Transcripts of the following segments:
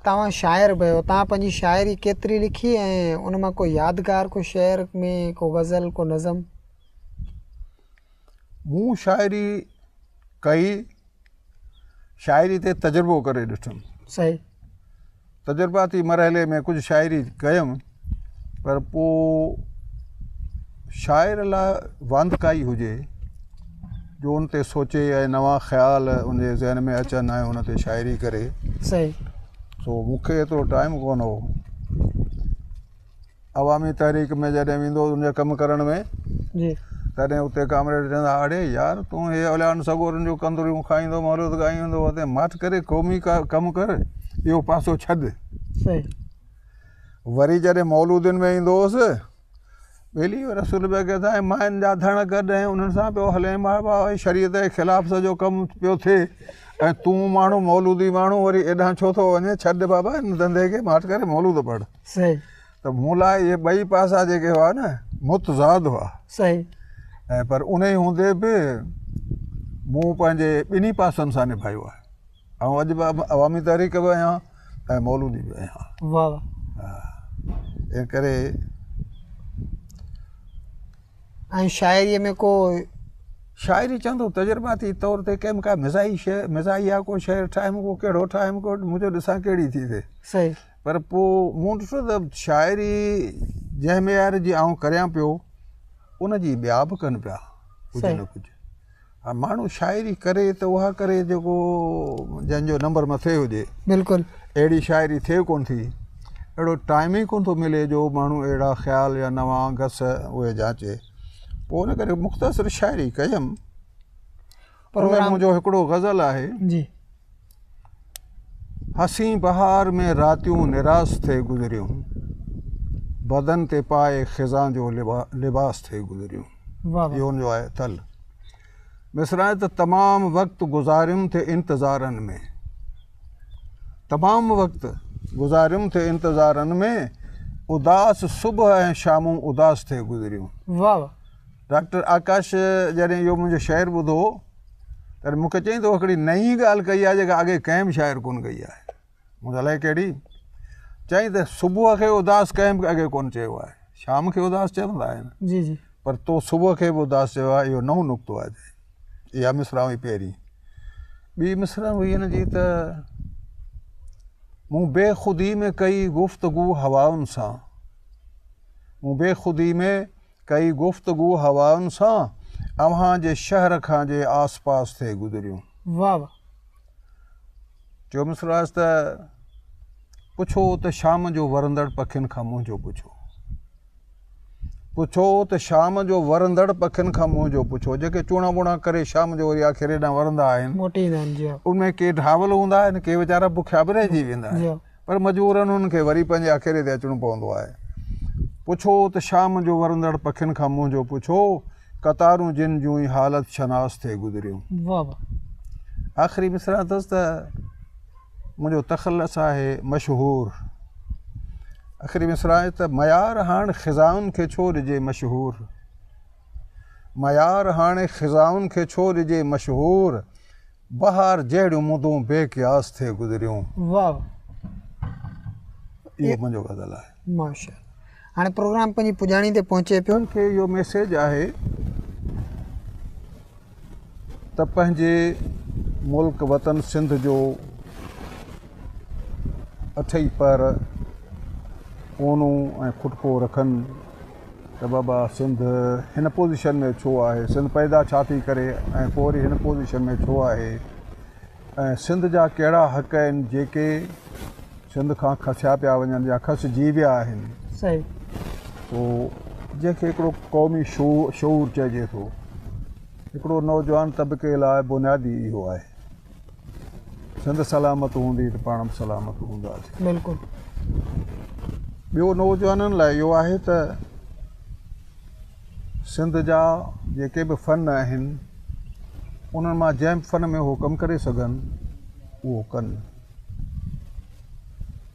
توهان شاعر به آهيو، توهان پنهنجي شاعري ڪيتري لکي ۽ ان مان ڪو يادگار ڪو شعر ۾ ڪو غزل ڪو نظم؟ مون شاعري ڪئي، شاعري تي تجربو ڪري ڏٺم. صحيح. تجرباتي مرحلي ۾ ڪجهه شاعري ڪيم پر پوء شاعر لاء واندڪائي هجي جو ان تي سوچي ۽ نوان خيال ان جي ذهن ۾ اچن ۽ ان تي شاعري ڪري. صحيح. سو مون کي ايترو ٽائيم ڪونه هو. عوامي تحريڪ ۾ جڏهن ويندو هوس ان جي ڪم ڪرڻ ۾ جي تڏهن اتي ڪامريڊ چوندا اڙي يار تون هي اوليان سڳورن جون ڪندريون کائيندو مولود ڳائيندو وتين ماٺ ڪري قومي ڪم ڪر اهو پاسو ڇڏ. صحيح. وري جڏهن مولودين ۾ ايندو هوس ٻيلي رسول بيگ سائين ماين جا ڌڻ گڏ ۽ انهن سان پيو هلين بابا شريعت جي خلاف سڄو ڪم پيو ٿئي ۽ تون ماڻهو مولودي ماڻهو وري ايڏانهن ڇو ٿو وڃين ڇڏ بابا هن ڌنڌي کي ماٺ ڪري مولود پڙهه. صحيح. ته مون لاء اهي ٻئي پاسا جيڪي هئا نه متضاد هئا. صحيح. ۽ پر انهي هوندي به مون پنهنجي ٻنهي پاسن سان نڀايو آهي. آئون اڄ به عوامي تحريڪ به آهيان ۽ مولودي به آهيان. واهه واهه. ها ان ڪري. ۽ شاعريء ۾ ڪو. شاعري چوندو تجرباتي طور تي ڪيم ڪا مزاحي شعر مزاحيه ڪو شعر ٺاهيم ڪو ڪهڙو ٺاهيم ڪو منهنجو ڏسان ڪهڙي ٿي ٿئي. صحيح. پر پوء مون ڏٺو ته شاعري جنهن معيار جي آئون ڪريان پيو ان جي ٻيا به ڪن پيا ڪجهه نه ڪجهه ها ماڻهو شاعري ڪري ته اها ڪري جيڪو جنهن جو نمبر مٿي هجي بلڪل اهڙي شاعري ٿئي ڪون ٿي اهڙو ٽائيم ئي ڪون ٿو ملي جو ماڻهو اهڙا خيال يا نوان گس اهي جاچي پوء ان ڪري مختصر شاعري ڪيم پر ان ۾ منهنجو هڪڙو غزل آهي. جي. حسين بهار ۾ راتيون نراس ٿي گذريون، بدن تي پائي خزان جو لباس ٿي گذريون. اهو ان جو آهي تل. مصرع ته تمام وقت گذاريم ٿي انتظارن ۾، تمام وقت گذاريم ٿي انتظارن ۾، اداس صبح ۽ شامون اداس ٿي گذريون. واهه واهه. ڊاڪٽر آڪاش جڏهن اهو منهنجو شعر ٻڌو تڏهن مون کي چيائين تو هڪڙي نئين ڳالهه ڪئي آهي جيڪا اڳي ڪنهن به شاعر ڪونه ڪئي آهي. مون الائي ڪهڙي؟ چيائين ته صبح کي اداس ڪنهن به اڳي ڪونه چيو آهي، شام کي اداس چوندا آهن. جي جي. پر تو صبح کي به اداس چيو آهي اهو نئون نقطو آهي. اها مصرع هئي پهرين. ٻي مصرع هئي هن جي ته مون بي خودي ۾ ڪئي گفتگو هوائن سان، مون بي خودي ۾ ڪئي گفتگو هوائن سان، اوهان جي شهر کان جي آس پاس ٿي گذريون. واھ واھ. ٽيون مصرعو آهيس ته، پڇو ته شام جو ورندڙ پکين کان منهنجو پڇو. پڇو ته شام جو ورندڙ پکين کان منهنجو پڇو. جيڪي چوڻا ٻوڻا ڪري شام جو وري آخر هيڏانهن ورندا آهن. موٽي ايندا آهن جي ها. ان ۾ ڪي ڍاول هوندا آهن ڪي ويچارا بکيا به رهجي ويندا آهن. جي ها. پر مجبورن انهن کي وري پنهنجي آکيري تي اچڻو پوندو آهي. پڇو ته شام جو ورندڙ پکين کان منهنجو پڇو، قطارون جن جون ئي حالت شناس ٿي گذريون. واه واه. آخري مصرع اٿس ته منهنجو تخلص آهي مشهور. آخري مصرع آهي ته ميار هاڻ خزائن کي ڇو ڏجي مشهور. ميار هاڻي خزائن کي ڇو ڏجي مشهور. بهار جهڙيون مندون بي قياس ٿي گذريون. واھ واھ. اهو منهنجو غزل آهي. ماشاء الله. هاڻي پروگرام پنهنجي پڄاڻي تي پهچي پيو. انهن کي اهو ميسيج آهي ته پنهنجي ملڪ وطن سنڌ جو اٺئي پهر اونو ۽ کٽڪو رکن. ته بابا سنڌ هن پوزيشن ۾ ڇو آهي، سنڌ پيدا ڇا ٿي ڪري ۽ پوء وري هن پوزيشن ۾ ڇو آهي ۽ سنڌ جا ڪهڙا حق آهن جيڪي سنڌ کان کسيا پيا وڃن يا کسجي ويا آهن. صحيح. سو جنهن کي هڪڙو قومي شعور چئجي ٿو، هڪڙو نوجوان طبقي لاء بنيادي اهو آهي. سنڌ سلامت هوندي ته پاڻ به سلامت هونداسين. بلڪل. ٻيو نوجوانن لاء اهو آهي ته سنڌ جا جيڪي به فن آهن انهن مان جنهن به فن ۾ هو ڪم ڪري سگهن اهو ڪن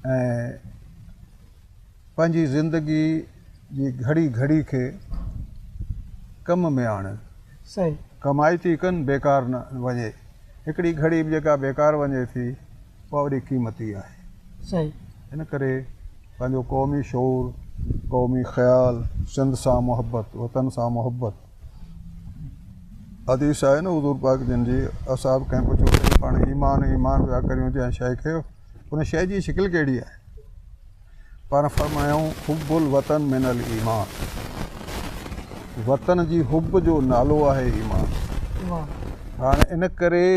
۽ پنهنجي زندگي جي گهڙي گهڙي کي ڪم ۾ آڻن. صحيح. ڪمائتي ڪن بيڪار نه وڃي. هڪڙي گهڙي به جيڪا بيڪار وڃي ٿي اها وڏي قيمتي آهي. صحيح. ان ڪري پنهنجو قومي شعور، قومي خيال، سنڌ سان محبت، وطن سان محبت. حديث آهي نه حضور پاڪ جن جي اصحاب ڪنهن پڇيو ته پاڻ ايمان ايمان پيا ڪريون جنهن شيء کي ان شيء جي شڪل ڪهڙي آهي؟ پاڻ فرمايائون حب الوطن من الايمان وطن جي حب جو نالو آهي ايمان. هاڻ ان ڪري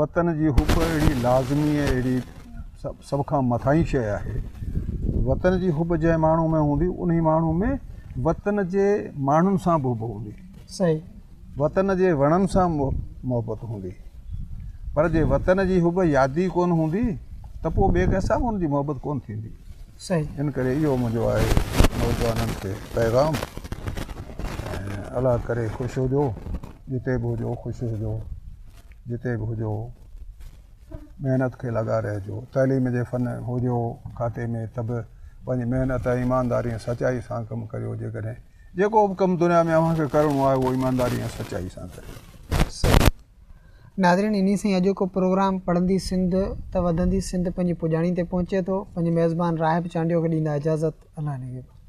وطن جي حب اهڙي لازمي ۽ اهڙي سڀ کان مٿاهين شيء آهي. وطن جي حب جنهن ماڻهو ۾ هوندي انهي ماڻهو ۾ وطن جي ماڻهن سان به حب هوندي. صحيح. وطن جي وڻن سان محبت هوندي. پر جي وطن جي حب يادي ڪونه هوندي ته پوء ٻئي ڪنهن سان به ان جي محبت ڪونه ٿيندي. صحيح. ان ڪري اهو منهنجو آهي نوجوانن کي پيغام ۽ الله ڪري خوش هجو جتي به هجو خوش هجو جتي به هجو محنت کي لڳا رهجو تعليم جي فن هجو کاتي ۾ ته به پنهنجي محنت ۽ ايمانداري ۽ سچائي سان ڪم ڪريو جيڪڏهن جيڪو به ڪم دنيا ۾ اوهان کي ڪرڻو آهي اهو ايمانداري ۽ سچائي سان ڪريو. صحيح ناظرين انهي سان ئي اڄوڪو پروگرام پڙهندي سنڌ ته وڌندي سنڌ پنهنجي پڄاڻي تي پهچي ٿو پنهنجي ميزبان راهب چانڊيو کي ڏيندا اجازت الله نگهبان.